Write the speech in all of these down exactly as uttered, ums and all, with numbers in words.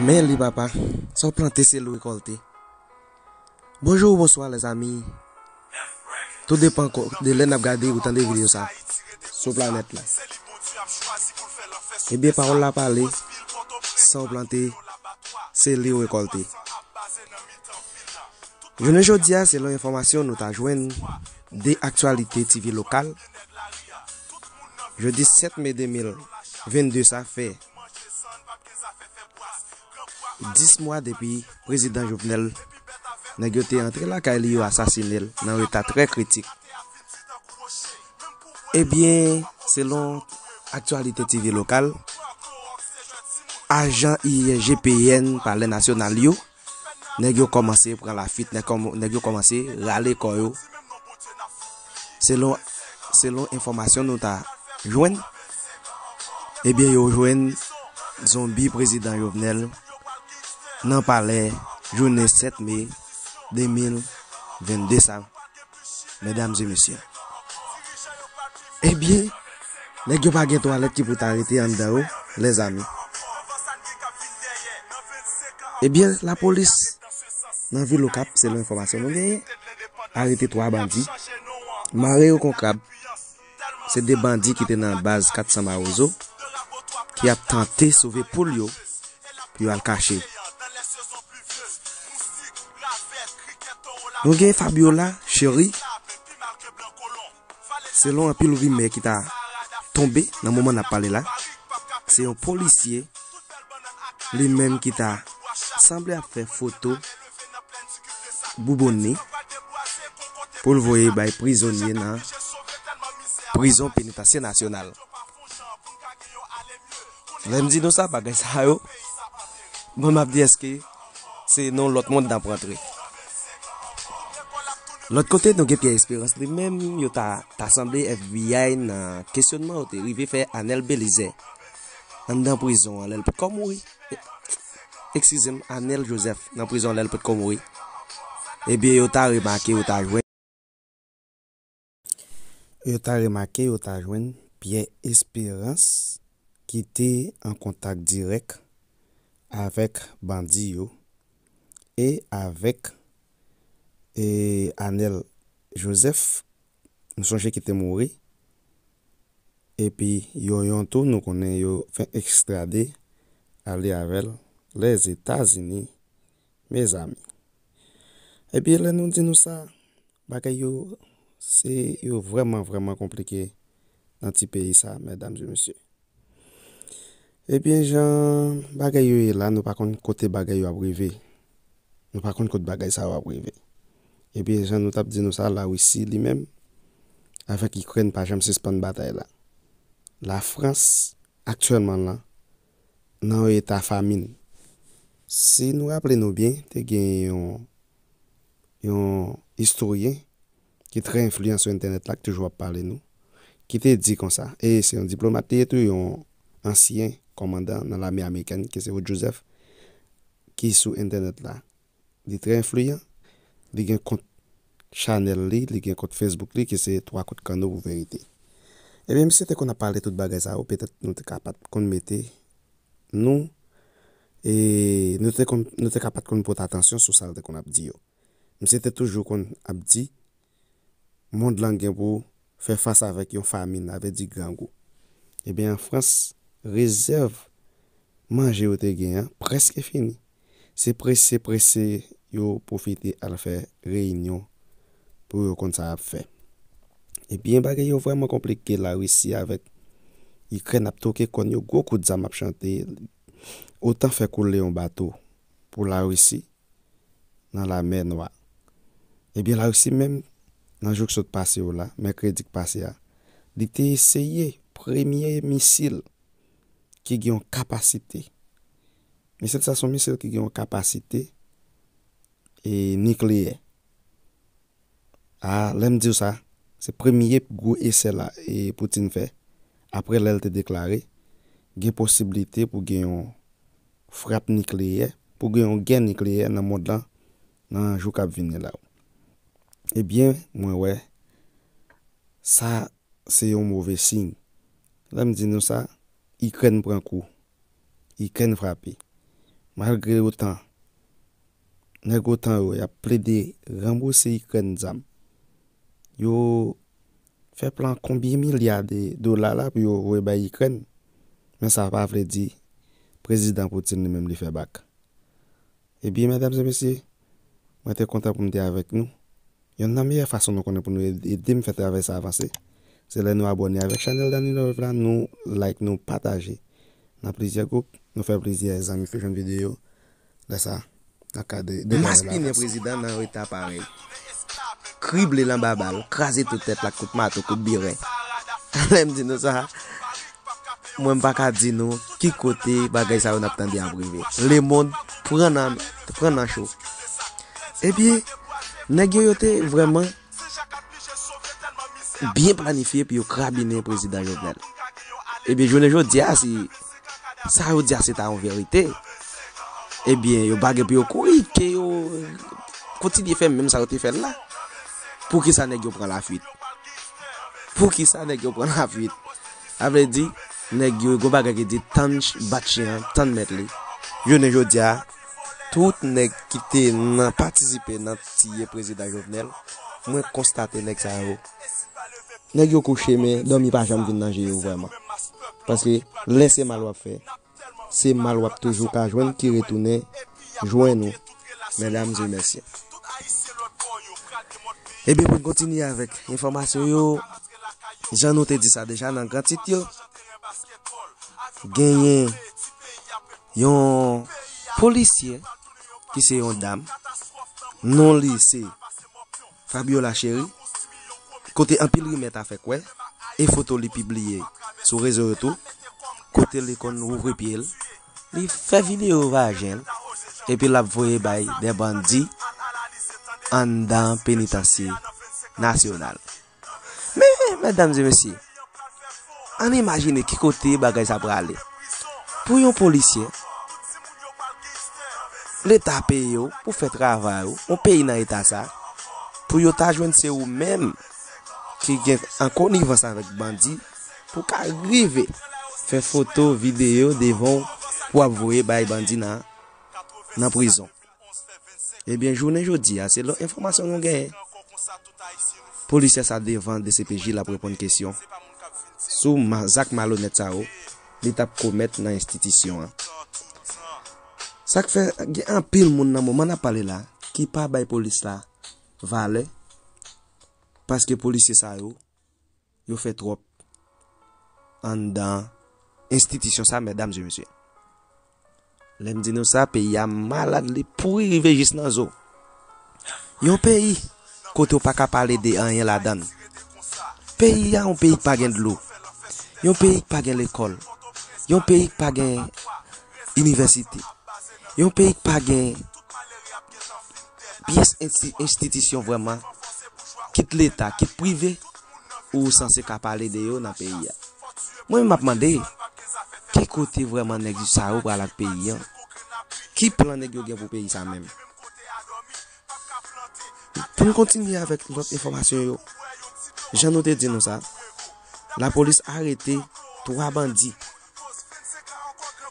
Men li papa, sa w plante se li w rekòlte. Bonjou, bonswa lèzami. Tou depan ko- de lè n ap gade ou tande videyo sa sou planèt la. Ebyen, pawòl la pale, sa w plante se li w rekòlte. Jounen jodi a, selon enfòmasyon nou ta jwenn de aktyalite T V lokal, jodi sèt me de mil vennde sa fè dis mwa depi prezidan Jovenel, nèg yo te antre lakay li, yo asasine l nan eta trè kritik. Ebyen, selon aktyalite T V lokal, ajan I G P N Palè Nasyonal yo, nèg yo kòmanse pran lafit, nèg kòm- nèg yo kòmanse rale kò yo. Selon, selon enfòmasyon nou ta jwenn, ebyen, yo jwenn zonbi prezidan Jovenel nan palè jounen sèt me de mil vennde sa, medam e mesye. Ebyen, nèg yo pa gen twalèt ki pou ta rete anndan yo, lèzami. Ebyen, lapolis nan vil Okap, selon enfòmasyon nou genyen, arete twa bandi, mare yo kon krab. Se de bandi ki te nan baz kat san Mawozo, ki ap tante sove poul yo pou yo al kache. Nou gen Fabiola Chery, selon anpil rimè ki ta tonbe nan moman n ap pale la, se yon polisye li menm ki ta sanble ap fè foto boubonnen pou l voye bay prizonye nan prizon penitansye nasyonal. Lè m di nou sa, bagay sa yo, mwen m ap di èske se nan lòt mond n ap rantre. Lòt kote, nou gen Pierre Espérance li menm, yo ta, ta sanble F B I nan kesyonman yo te rive fè Anel Belizaire anndan prizon an lè l potko mouri. Eskize m, Anel Joseph nan prizon lè l potko mouri. Ebyen, yo ta remake, yo ta jwenn. Yo ta remake, yo ta jwenn Pierre Espérance ki te an kontak dirèk avèk bandi yo e avèk, e, Anel Joseph, nou sonje ki te mouri. Epi Yoyon tou, nou konnen yo fenk ekstrade ale avè l Lèzetazini, mezanmi. Epi lè nou di nou sa, bagay yo, se, yo vrèman, vrèman konplike nan ti peyi sa, medam e mesye. Ebyen, jan bagay yo ye la, nou pa konn kote bagay yo ap rive. Nou pa konn kot bagay sa yo ap rive. Ebyen, jan nou t ap di nou sa, Larisi li menm avèk Ikrèn pa janm sispann batay la. Lafrans, aktyèlman la, nan yon eta famin. Si nou raple nou byen, te gen yon, yon istoryen ki trè enfliyan sou entènèt la, ki toujou ap pale nou, ki te di konsa, e se yon diplomat li ye tou, yon ansyen kòmandan nan lame amerikèn, ki se Wood Joseph, ki sou entènèt la. Li trè enfliyan, li gen kont chanèl li, li gen kont Facebook li, ki se Twa Kout Kanno pou Verite. Ebyen, misye te konn ap pale tout bagay sa yo, petèt nou te ka pa t konn mete nou, e nou te konn, nou te ka pa t konn pote atansyon sou sa l te konn ap di yo. Misye te toujou konn ap di, mond lan gen pou fè fas avèk yon famin, avè di grangou. Ebyen, an Frans, rezèv manje yo te gen an prèske fini. Se prese, prese yo pwofite al fè reyinyon pou yo konn sa y ap fè. Ebyen, bagay yo vrèman konplike, Larisi avèk Ikrèn ap twoke kòn yo, gwo kout zam ap chante, otan fè koule yon bato pou Larisi nan Lamè Nwa. Ebyen, Larisi menm, nan jou k sot pase yo la, mèkredi k pase a, li te eseye premye misil ki gen yon kapasite. Misil sa se yon misil ki gen yon kapasite, e, nikleyè. A, lè m di w sa, se premye gwo esè la, e, Putin fè. Apre lè l te deklare, gen posiblite pou gen yon frap nikleyè, pou gen yon gè nikleyè nan mond lan, nan jou k ap vini la yo. Ebyen, mwen wè, sa se yon move siy. Lè m di nou sa, Ikrèn pran kou. Ikrèn frape. Malgre otan, nèg otan yo, y ap plede ranbouse Ikrèn zam. Yo fè plan konbyen milya de dola la pou yo voye bay Ikrèn. Men sa pa vle di prezidan Putin li menm li fè bak. Ebyen, medam e mesye, mwen te kontan pou m te avèk nou. Youn nan meyè fason nou konnen pou nou ed- ede m fè travay sa avanse, se lè nou abòne avèk chanèl Danny Love la, nou like, nou pataje nan plizyè gwoup, nou fè plizyè zanmi fè jwenn videyo. Lè sa, nan ka de, de Maspinen prezidan nan eta parèy. Krible l anba bal, kraze tout tèt la kout mato, kout biren. Lè m di nou sa, mwen m pa ka di nou ki kote bagay sa yo n ap tande ap rive. Lemonn pran nan, pran nan cho. Ebyen, nèg yo, yo te vrèman byen planifye pou yo krabinen prezidan Jovenel. Ebyen, jounen jodi a, si sa yo di a se ta yon verite, ebyen, yo pa gen pou yo kouri, ke yo kontinye fè menm sa yo te fè l la. Poukisa nèg yo pran lafwit? Poukisa nèg yo pran lafwit? Sa vle di, nèg yo, gon bagay ki di, tann ch- bat chen an, tann mèt li. Jounen jodi a, tout nèg ki te nan patisipe nan tiye prezidan Jovenel, mwen konstate nèg sa yo. Nèg yo kouche, men dòmi pa janm vin nan je yo vrèman. Paske lè se mal w ap fè, se mal w ap toujou ka jwenn ki retounen jwenn ou, medam e mesye. Ebyen, pou n kontinye avèk enfòmasyon yo, jan nou te di sa deja nan gran tit yo, genyen yon polisye ki se yon dam, non li se Fabiola Chery, kote anpil rimè ta fè kwè, e foto li pibliye sou rezo yo tou, kote li konn wouvri pye l, li fè videyo vajen l, epi l ap voye bay de bandi anndan penitansye nasyonal. Men, medam e mesye, ann imajine ki kote bagay sa prale. Pou yon polisye, Leta peye w pou fè travay ou, yon peyi nan eta sa, pou yo ta jwenn se ou menm ki gen an konivans avèk bandi, pou ka rive fè foto, videyo devan w pou w ap voye bay bandi nan, nan prizon. Ebyen, jounen jodi a, selon enfòmasyon nou genyen, polisye sa devan D C P J l ap reponn kesyon sou ma- zak malonèt sa yo li t ap komèt nan enstitisyon an. Sa k fè gen anpil moun nan moman n ap pale la ki pa bay polis la valè, paske polisye sa yo, yo fè twòp anndan enstitisyon sa, medam e mesye. Lè m di nou sa, peyi a malad, li pouri rive jis nan zo. Yon peyi kote w pa ka pale de anyen ladan l. Peyi a yon peyi k pa gen dlo. Yon peyi k pa gen lekòl. Yon peyi k pa gen inivèsite. Yon peyi k pa gen pyès ensti- enstitisyon vrèman, kit leta, kit prive, ou sanse ka pale de yo nan peyi a. Mwen menm m ap mande, ki kote vrèman nèg sa yo pral ak peyi an? Ki plan nèg yo gen pou peyi sa menm? Pou n kontinye avèk lòt enfòmasyon yo, jan nou te di nou sa, lapolis arete twa bandi.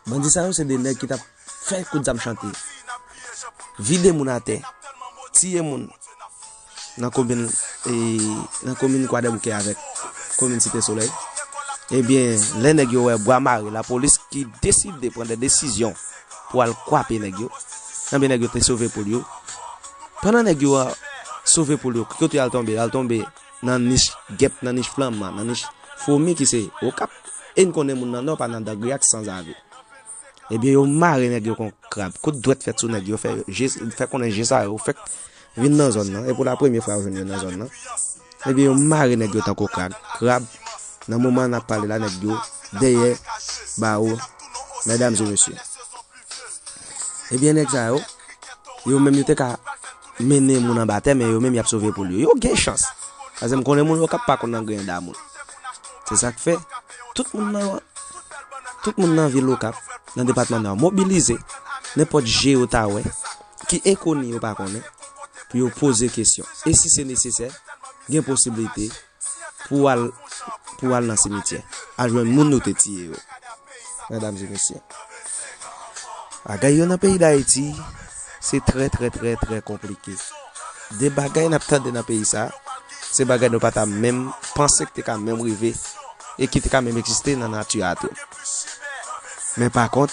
Bandi sa yo se de nèg ki t ap fè kout zam chante, vide moun atè, tiye moun nan komin, e, nan komin Kwadèboukè avèk komin Site Solèy. Ebyen, lè nèg yo wè bwa mare, lapolis ki deside pran de desizyon pou al kwape nèg yo, ebyen, nèg yo te sove poul yo. Pandan nèg yo a sove poul yo, ki kote y al tonbe? Y al tonbe nan nich gèp, nan nich flanman, nan nich fomi ki se Okap. E n konnen moun nan Nò pa nan dangri ak sanzave. Ebyen, yo mare nèg yo kon krab. Kout dwèt fèt sou nèg yo, fè je, fè konnen je sa yo fèk vin nan zòn nan. E pou la premye fwa yo jwenn yo nan zòn nan. Ebyen, yo mare nèg yo tankou krab. Krab, nan moman n ap pale la, nèg yo dèyè bawo, medam e mesye. Ebyen, nèg sa yo, yo menm yo te ka mennen moun anba tè, men yo menm y ap sove poul yo. Yo gen chans. Paske m konnen moun Okap pa konn nan griyen damoun. Se sa k fè, tout moun nan, tout moun nan vil Okap, nan depatman Nò, mobilize, nenpòt je yo ta wè, ki enkoni yo pa konnen, pou yo poze kesyon. E si se nesesè, gen posiblite pou al, pou al nan simityè, al jwenn moun nou te tiye yo. Medam e mesye. Bagay yo nan peyi Dayiti, se trè, trè, trè, trè konplike. De bagay n ap tande nan peyi sa, se bagay nou pa ta menm panse ki te ka menm rive e ki te ka menm egziste nan nati a tou. Men pa kont,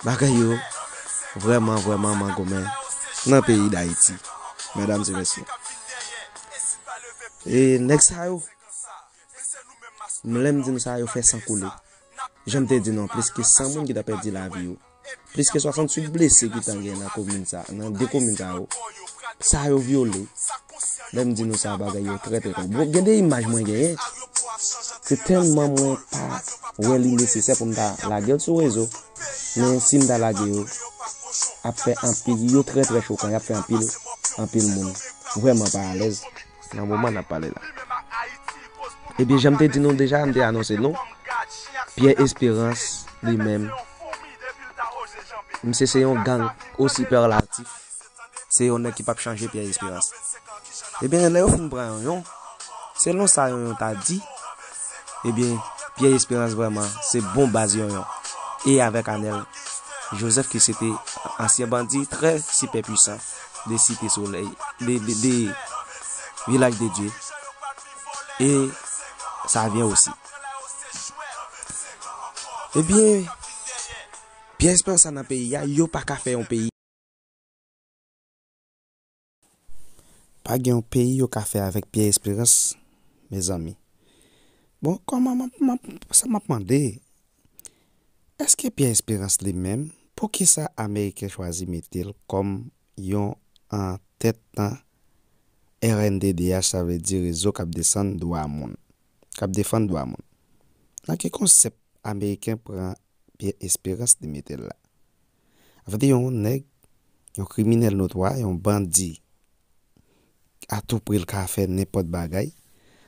bagay yo vrèman, vrèman mangonmen nan peyi Dayiti, medam e mesye. E nèg sa yo, lè m di nou sa, yo fè san koule. Jan m te di nou an, plis ke san moun ki ta pèdi lavi yo. Plis ke swasanntuit blese ki ta gen nan komin sa, nan de komin sa yo. Sa yo vyole. Lè m di nou sa, bagay yo trè, trè, trè. Bon, gen de imaj mwen genyen. Se tèlman mwen pa wè li nesesè pou m ta lage l sou rezo. Men si m ta lage yo, ap fè anpil, yo trè, trè chokan, y ap fè anpil, anpil moun vrèman pa alèz nan moman n ap pale la. Ebyen, jan m te di nou deja, m te anonse nou, Pierre Espérance, li menm, misye se yon gang o sipèlatif. Se yon nèg ki p ap chanje, Pierre Espérance. Ebyen, lè yo fin pran Yonyon, selon sa Yonyon ta di, ebyen, Pierre Espérance vrèman se bon baz Yonyon. E avèk Anèl Joseph ki se te ansyen bandi trè sipè pwisan de Site Solèy, de, de, de Vilaj de Dye. E sa vyen osi. Ebyen, Pierre Espérance sa nan peyi a, yo pa ka fè yon peyi. Pa gen yon peyi yo ka fè avèk Pierre Espérance, mezanmi. Bon, kòman m ap, m ap, sa m ap mande, èske Pierre Espérance li menm, poukisa Ameriken chwazi mete l kòm yon antèt nan R N D D H, sa vle di rezo k ap desann dwa moun, k ap defann dwa moun? Nan ki konsèp Ameriken pran Pierre Espérance li mete l la? Sa vle di yon nèg, yon kriminèl notwa, yon bandi, a tou pri l ka fè nenpòt bagay.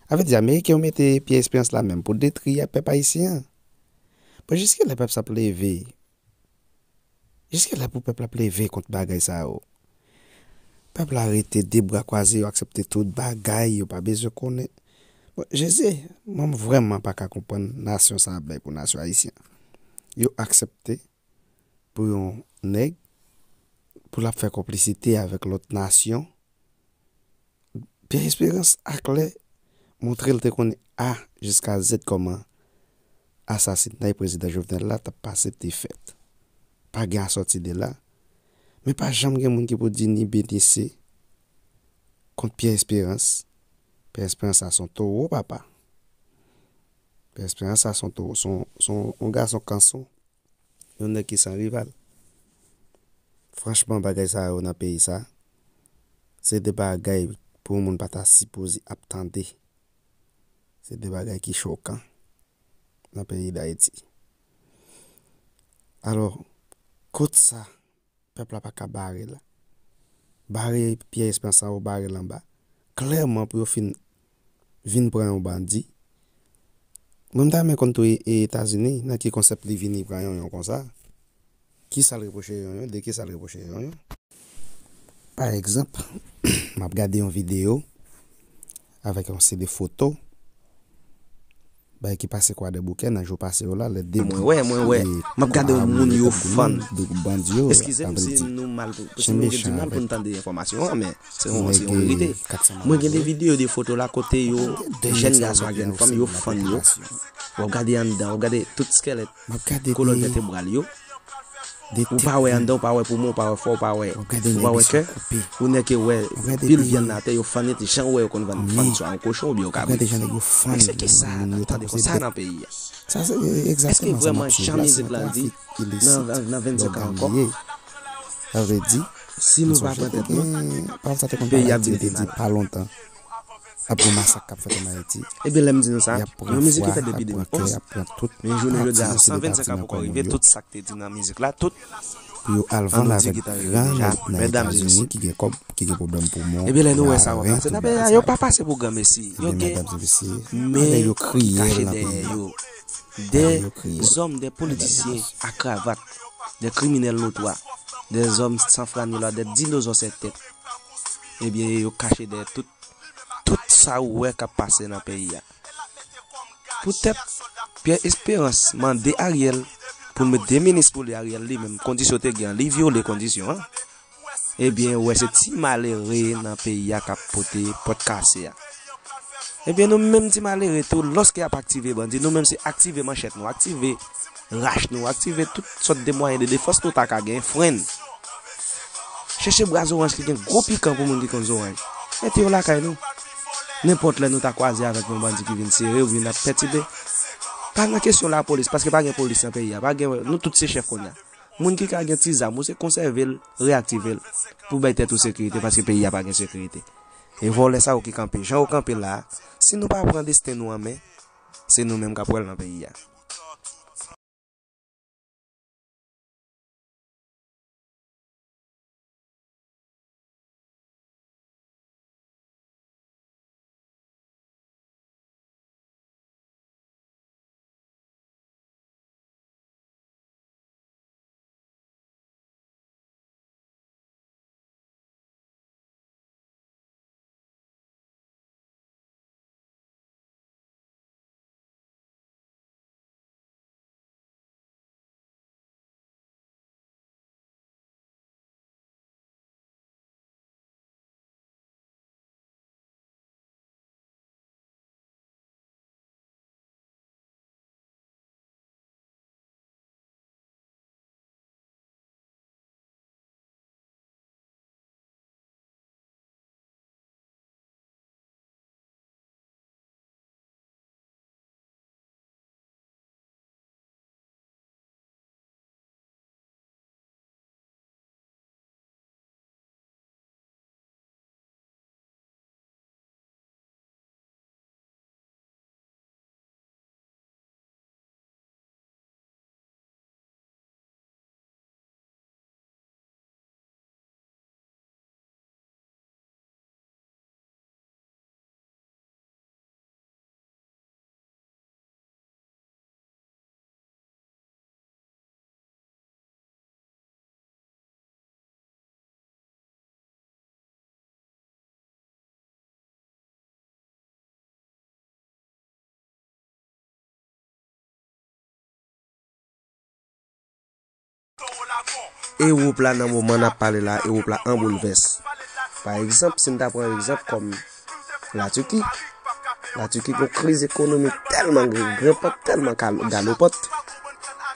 Sa vle di Ameriken yo mete Pierre Espérance la menm pou detri pèp ayisyen an. Bon, jiskilè pèp sa ap leve? Jiskilè pou pèp la ap leve kont bagay sa yo? Pèp la rete de bra kwaze, yo aksepte tout bagay, yo pa bezwen konnen. Bon, Jezi, mwen m vrèman pa ka konprann nasyon sa ap bay pou nasyon ayisyen. Yo aksepte pou yon nèg, pou l ap fè konplisite avèk lòt nasyon. Pierre Espérance aklè montre l te konn A jiska Z kòman asasinay prezidan Jovenel la t ap pase te fèt. Pa gen asòti de la. Men pa janm gen moun ki pou di ni B ni C kont Pierre Espérance. Pierre Espérance sa se yon towo, papa. Pierre Espérance sa se yon towo, se yon, se yon, yon gason kanson. Yon nèg ki san rival. Franchman, bagay sa yo nan peyi sa, se de bagay pou yon moun pa ta sipoze ap tande. Se de bagay ki chokan nan peyi Dayiti. Alò, kot sa pèp la pa ka bare la? Bare Pierre Espérance anwo, bare l anba. Klèman, pou yo fin vin pran yon bandi. Mwen, m ta renmen konn tou e, e Etazini, nan ki konsèp li vini pran yon, yon konsa? Kisa l repwoche yon, yon? De kisa l repwoche yon, yon? Pa egzanp, m ap gade yon videyo avèk yon seri de foto, bagay ki pase Kwadèboukè nan jou pase yo la, lè de gwoup, mwen wè, mwen wè. M ap gade yon moun yo fann. De gwoup bandi yo, eskize m si nou mal, si nou gen di mal pou n tande enfòmasyon an, men se yon, se yon verite. Mwen gen de videyo, de foto la kote yo, jèn gason ak jèn fanm, yo fann yo. W ap gade anndan, w ap gade tout skèlèt, kolòn vètebral yo. Ou pa wè anndan, ou pa wè poumon, ou pa wè fwa, ou pa wè, ou pa wè kè. Ou nèke wè pil vyann atè, yo fann li jan ou wè yo konn fann, fann swa yon kochon oubyen yon kabrit. Èske sa n ap tande konsa nan peyi a? Èske vrèman jan mizik la di nan, nan, nan vennsenk an ankò, si nou pa pran tèt nou, peyi a ap vin pi mal? Ap gen masak k ap fèt ann Ayiti. Ebyen, lè m di nou sa, yon mizik ki fèt depi de mil onz, men jounen jodi a, san vennsenk an poko rive, tout sa k te di nan mizik la, tout, pou yo al vann avèk gran nèg nan Etazini ki gen kòb, ki gen pwoblèm poumon, laren, tout bagay sa yo. Yo pa pase pou granmesi. Yo gen men ki kache dèyè yo. De zòm, de politisyen a kravat, de kriminèl notwa, de zòm san fra ni lwa, de dinozò sèt tèt. Ebyen, yo kache dèyè tout, tout sa ou wè k ap pase nan peyi a. Poutèt Pierre Espérance mande Ariel Pou l met de minis pou li, Ariel li menm, kondisyon te gen an, li vyole kondisyon an. Ebyen, ou wè se ti malere nan peyi a k ap pote pòt kase a. Ebyen, nou menm ti malere tou, lòske y ap aktive bandi, nou menm se aktive manchèt nou, aktive rach nou, aktive tout sòt de mwayen de defans nou ta ka gen, frenn. Chèche bwa zoranj ki gen gwo pikan pou moun ki konn zoranj. Mete yo lakay nou. Nenpòt lè nou ta kwaze avèk yon bandi ki vin sere oubyen n ap pètibe. Pa nan kesyon lapolis, paske pa gen polis nan peyi a. Pa gen, nou tout se chèf kounye a. Moun ki ka gen ti zam, ou se konsève l, reyaktive l, pou bay tèt ou sekirite, paske peyi a pa gen sekirite. E vòlè sa yo ki kanpe, jan yo kanpe la a, si nou pa pran desten nou an men, se nou menm k ap pran l nan peyi a. Ewòp la, nan moman n ap pale la, Ewòp la an boulvès. Pa egzanp, si n ta pran yon egzanp kòm Latiki, Latiki gen yon kriz ekonomik tèlman gre-, grenpant, tèlman kal-, galopant,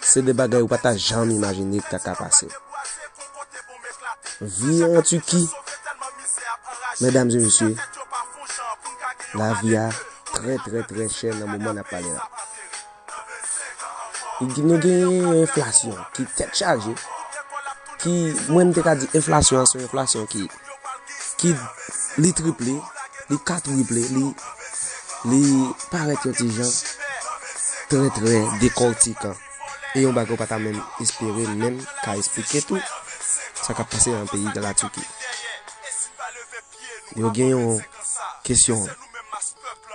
se de bagay ou pa ta janm imajine ki ta ka pase. Vi an Tiki, medam e mesye, lavi a trè, trè, trè chè nan moman n ap pale la. Nou gen yon enflasyon ki tèt chaje, ki, mwen, m te ka di enflasyon an se yon enflasyon ki, ki li triple, li katwiple, li, li parèt yon ti jan trè, trè dekòtikan. E yon bagay ou pa ta menm espere, menm ka esplike tou sa k ap pase nan peyi Latiki. Yo gen yon kesyon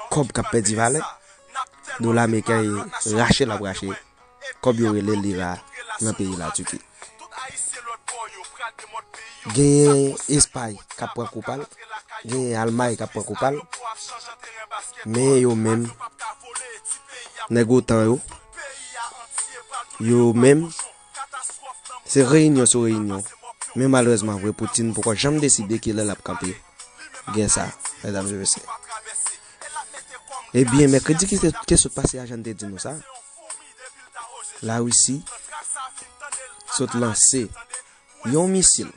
kòb k ap pèdi valè. Dola ameriken rache l ap rache kòb yo rele lira nan peyi Latiki. Genyen Espay k ap pran kou pa l, genyen Almay k ap pran kou pa l, men yo menm, nèg otan yo, yo menm, se reyinyon sou reyinyon. Men malerezman vre, Poutine poko janm deside kilè l ap kanpe gè sa, medam e mesye. Ebyen, mèkredi ki te, te sot pase a, jan n te di nou sa, Larisi sot lanse yon misil.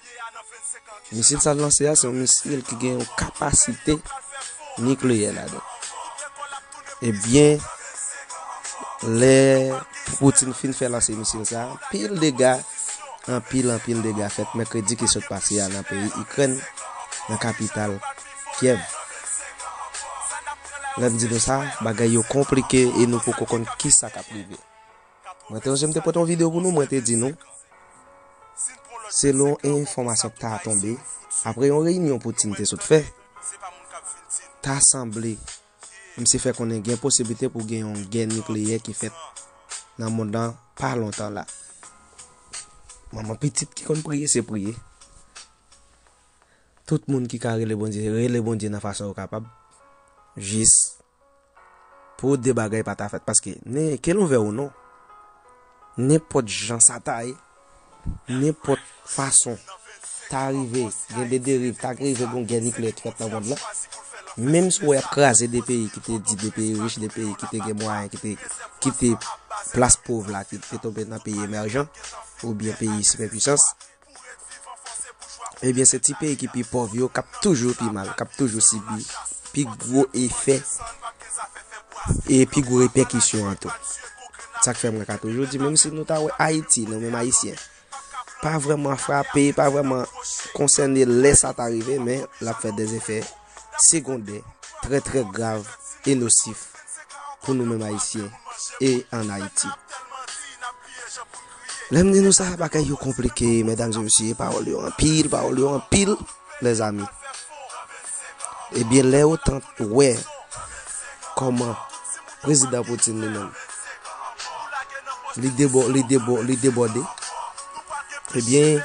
Misil sa l lanse a, se yon misil ki gen yon kapasite nikleyè ladan. Ebyen, lè Poutine fin fè lanse misil sa, anpil dega, anpil, anpil dega fèt mèkredi ki sot pase a nan peyi Ikrèn, nan kapital Kyèv. Lè m di nou sa, bagay yo konplike e nou poko konn kisa k ap rive. Mwen te sonje m te pote yon videyo pou nou, mwen te di nou, selon enfòmasyon k ta tonbe, apre yon reyinyon Poutine te sot fè, ta sanble misye fè konnen gen posiblite pou gen yon gè nikleyè ki fèt nan mond lan pa lontan la. Manman pitit ki konn priye, se priye. Tout moun ki ka rele Bondye, rele Bondye nan fason yo kapab. Jis pou de bagay pa ta fèt. Paske, ne, ke l ouvè ou non, Nenpòt jan sa ta ye, nenpòt fason ta rive gen de deriv, ta rive gen yon gè nikleyè ki fèt nan mond lan, menm si w wè y ap kraze de peyi ki te di de peyi rich, de peyi ki te gen mwayen, ki te kite plas pòv la, ki te tonbe nan peyi emèjan oubyen peyi sipèpwisans, ebyen, se ti peyi ki pi pòv yo k ap toujou pi mal, k ap toujou sibi pi gwo efè e pi gwo repèkisyon an tou. Sa k fè mwen ka toujou di, menm si nou ta wè Ayiti, nou menm Ayisyen, pa vrèman frape, pa vrèman konsène lè sa ta rive, men l ap fè dèzefè segondè trè, trè grav e nosif pou nou menm Ayisyen e ann Ayiti. Lè m di nou sa, bagay yo konplike, medam e mesye, pawòl yo anpil, pawòl yo anpil, lèzami. Ebyen, lè otan wè kòman prezidan Putin li menm, li debò-, li debò-, li debòde, ebyen,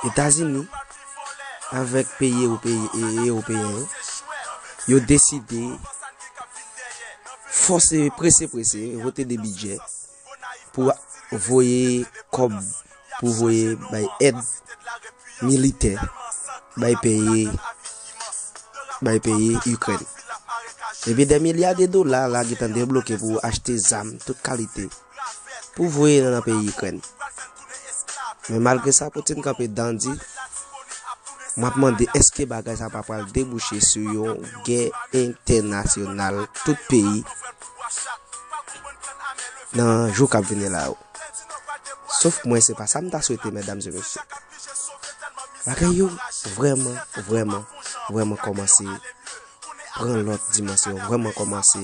Etazini avèk peyi ewopeyen, e, ewopeyen yo, yo deside fòse, prese, prese, vote de bidjè pou voye kòb, pou voye bay èd militè bay peyi, bay peyi Ikrèn. Epi de milya de dola la gentan debloke pou achte zam tout kalite pou voye nan peyi Ikrèn. Men malgre sa, Putin kanpe dan di, m ap mande èske bagay sa pa pral debouche sou yon gè entènasyonal tout peyi nan jou k ap vini la yo. Sof mwen, se pa sa m ta swete, medam e mesye. Bagay yo vrèman, vrèman, vrèman kòmanse pran lòt dimansyon, vrèman kòmanse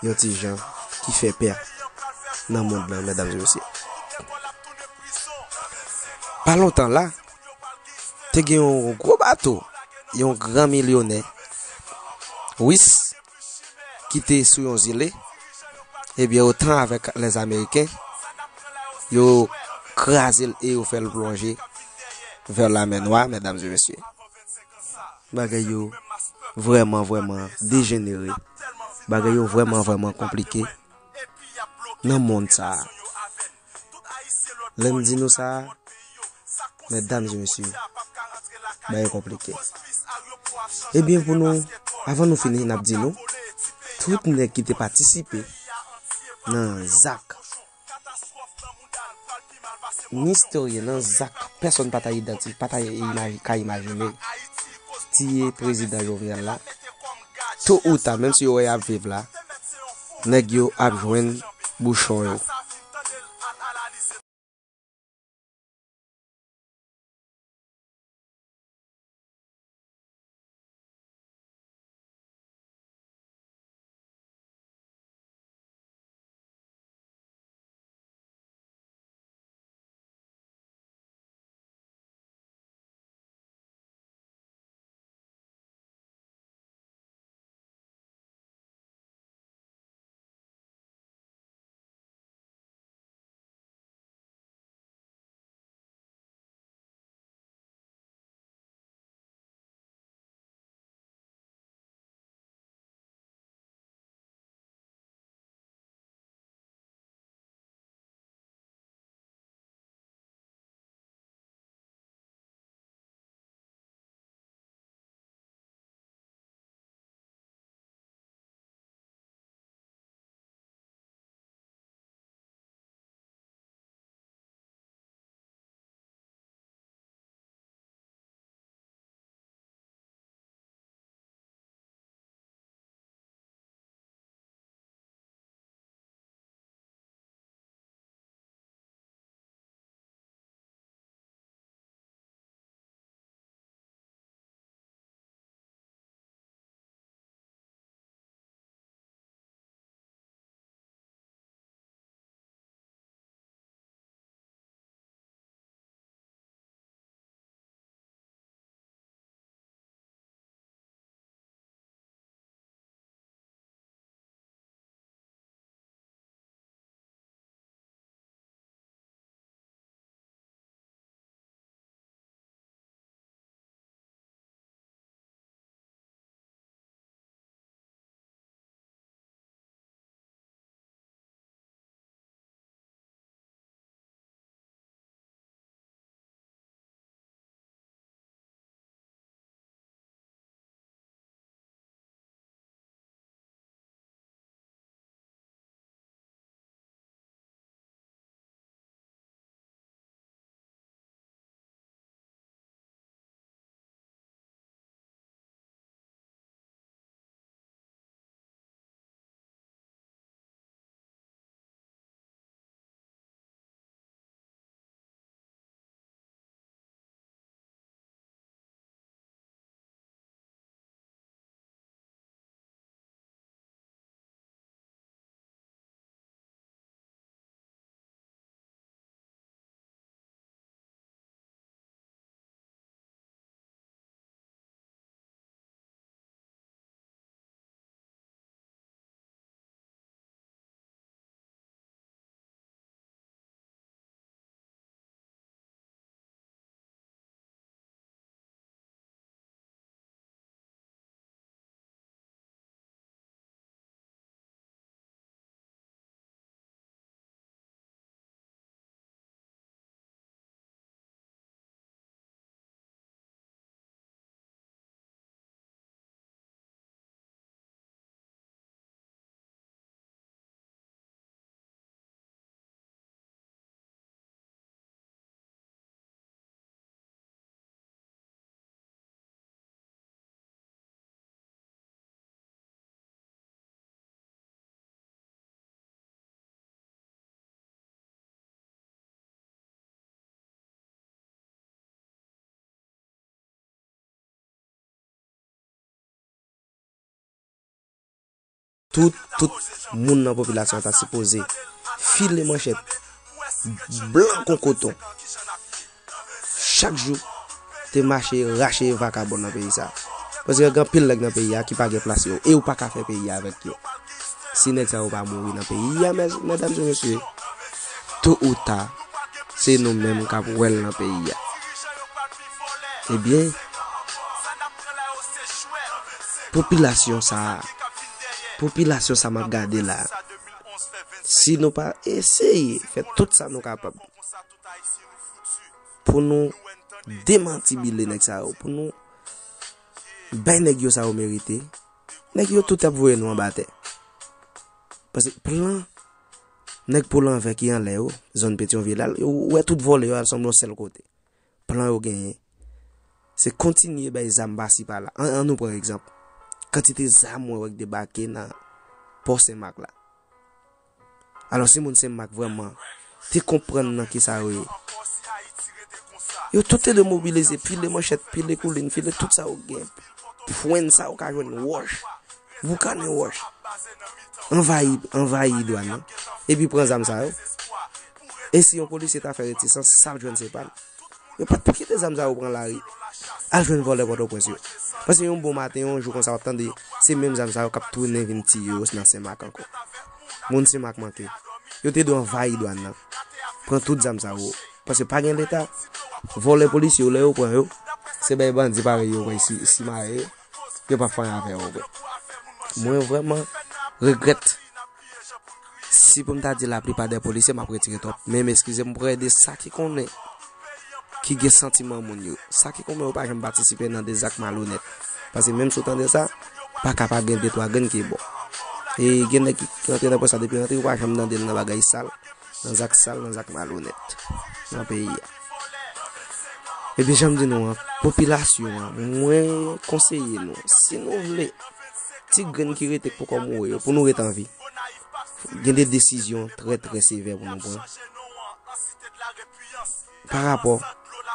yon ti jan ki fè pè nan mond lan, medam e mesye. Pa lontan la, te gen yon gwo bato, yon gran milyonè ris ki te sou yon zile, ebyen, otan avèk lèzameriken, yo kraze l e yo fè l plonje vè lamè nwa, medam e mesye. Bagay yo vrèman, vrèman dejenere. Bagay yo vrèman, vrèman konplike nan mond sa a. Lè m di nou sa, medam e mesye, bagay konplike. Ebyen, pou nou, avan nou fini, n ap di nou, tout nèg ki te patisipe nan zak, ni istoryen, nan zak pèsonn pa ta idantif-, pa ta imaj-, ka imajine, tiye prezidan Jovenel la, to ou ta, menm si yo wè y ap viv la, nèg yo ap jwenn bouchon yo. Tout, tout moun nan popilasyon an ta sipoze file manchèt blan kon koton. Chak jou, te mache rache vakabon nan peyi sa. Paske gen anpil nèg nan peyi a ki pa gen plas yo, e ou pa ka fè peyi a avèk yo. Si nèg sa yo pa mouri nan peyi a, mè-, medam e mesye, to ou ta, se nou menm k ap wè l nan peyi a. Ebyen, popilasyon sa a, popilasyon sa m ap gade la, si nou pa eseye fè tout sa nou kapab pou nou demantibile nèg sa yo, pou nou bay nèg yo sa yo merite, nèg yo tout ap voye nou anba tè. Paske plan nèg po lanvè ki anlè yo, zòn Petyonvil la, ou wè tout vòlè yo al sanble yon sèl kote. Plan yo genyen, se kontinye bay zam pasi pala. An, an nou pran egzanp. Kantite zam mwen wè k debake nan pò Senmak la. Alò, si moun Senmak vrèman te konprann nan kisa yo ye, yo tout te dwe mobilize, pile manchèt, pile koulin, pile tout sa yo gen. Pwenn sa yo ka jwenn, wòch, boukannen wòch. Anvayi, anvayi dwàn nan. Epi pran zam sa yo. E si yon polisye ta fè retisans, sa l jwenn se pa l. Yo pa t pou kite zam sa yo pran lari al jwenn vòlè Pòtoprens yo. Paske yon bon maten, yon jou konsa, w ap tande se menm zam sa yo k ap tounen vin tiye yo nan Senmak ankò. Moun Senmak manke. Yo te dwe anvayi dwàn nan. Pran tout zam sa yo. Paske pa gen Leta. Vòlè polisye yo, lè yo pran yo, se bay bandi parèy yo, bay si, simaye yo. Yo p ap fè anyen avè yo vre. Mwen vrèman regrèt. Si pou m ta di laplipa dè polisye, m ap retire twòp. Men m eskize m, m prè de sa ki konnen, ki gen santiman moun yo. Sa ki konnen yo pa janm patisipe nan de zak malonèt. Paske menm si w tande sa, pa ka pa gen de twa grenn ki bon. E gen nèg ki, ki rantre nan pwen sa, depi rantre, yo pa janm tande l nan bagay sal, nan zak sal, nan zak malonèt nan peyi a. Epi jan m di nou an, popilasyon an, mwen konseye nou, si nou vle ti grenn ki rete k poko mouri yo, pou nou ret an vi, gen de desizyon trè, trè sevè pou nou pran. Pa rapò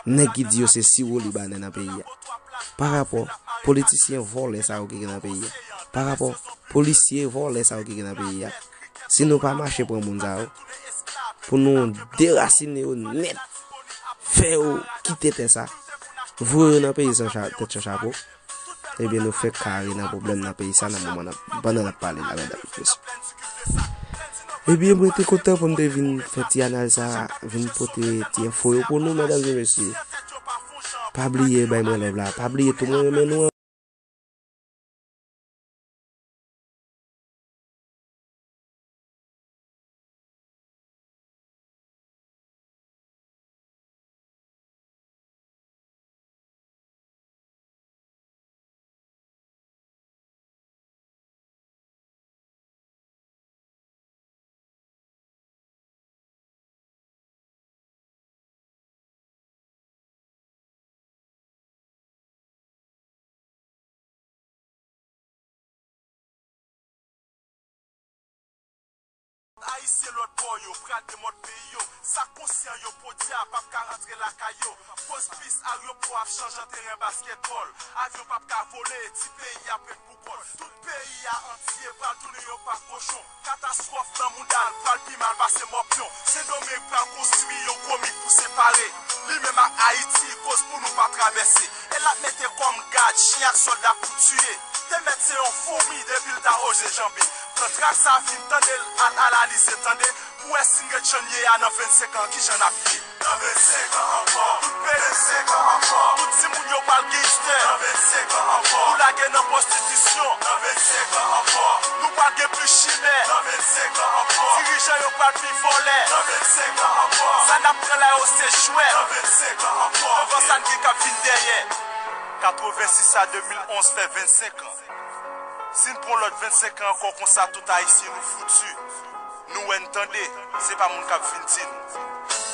nèg ki di yo se siwo libanè nan peyi a. Pa rapò politisyen vòlè sa yo ki gen nan peyi a. Pa rapò polisye vòlè sa yo ki gen nan peyi a. Si nou pa mache pran moun sa yo, pou nou derasine yo nèt, fè yo kite tè sa, voye yo nan peyi san cha-, tèt san chapo, ebyen nou fèk kare nan pwoblèm nan peyi sa nan moman n ap, pandan n ap pale la, medam e mesye. Ebyen, mwen te kontan pou m te vin fè ti analiz sa a, vin pote ti enfo yo pou nou, medam e mesye. Pa bliye bay mwen love la, pa bliye tou mwen renmen nou. Ayisyen lòt bò yo pral demòd peyi yo. Sa konsyan yo, podyab p ap ka rantre lakay yo. Post bis, aryopò ap chanje an teren baskètbòl. Avyon p ap ka vole, ti peyi ap ret pou kòl. Tout peyi a antye pral tounen yon pak kochon. Katastwòf nan mondyal pral pi mal pase mòpyon. Sendomeng pral konstwi yon gwo mi pou separe li menm ak Ayiti, koz pou nou pa travèse. E l ap mete kòm gad, chen ak sòlda pou tiye. Te mèt se yon foumi depi l ta oze janbe. Pran trak sa, fin tande l, al analize, tande, pou wè si n ret jan n ye a nan vennsenk an, kijan n ap ye. Nan vennsenk an ankò, tout peyi, vennsenk an ankò, tout timoun yo pral gangstè. Nan vennsenk an ankò, nou lage nan pwostitisyon. Nan vennsenk an ankò, nou pral gen plis chimè. Nan vennsenk an ankò, dirijan yo pral pi vòlè. Nan vennsenk an ankò, sa n ap pran la yo se jwèt. Nan vennsenk an ankò, anvan sa n gen k ap vin dèyè. Katrevensis a de mil onz fè vennsenk an. Si n pran lòt vennsenk an ankò konsa, tout Ayisyen nou fouti. Nou wè, n tande, se pa moun k ap vin di n.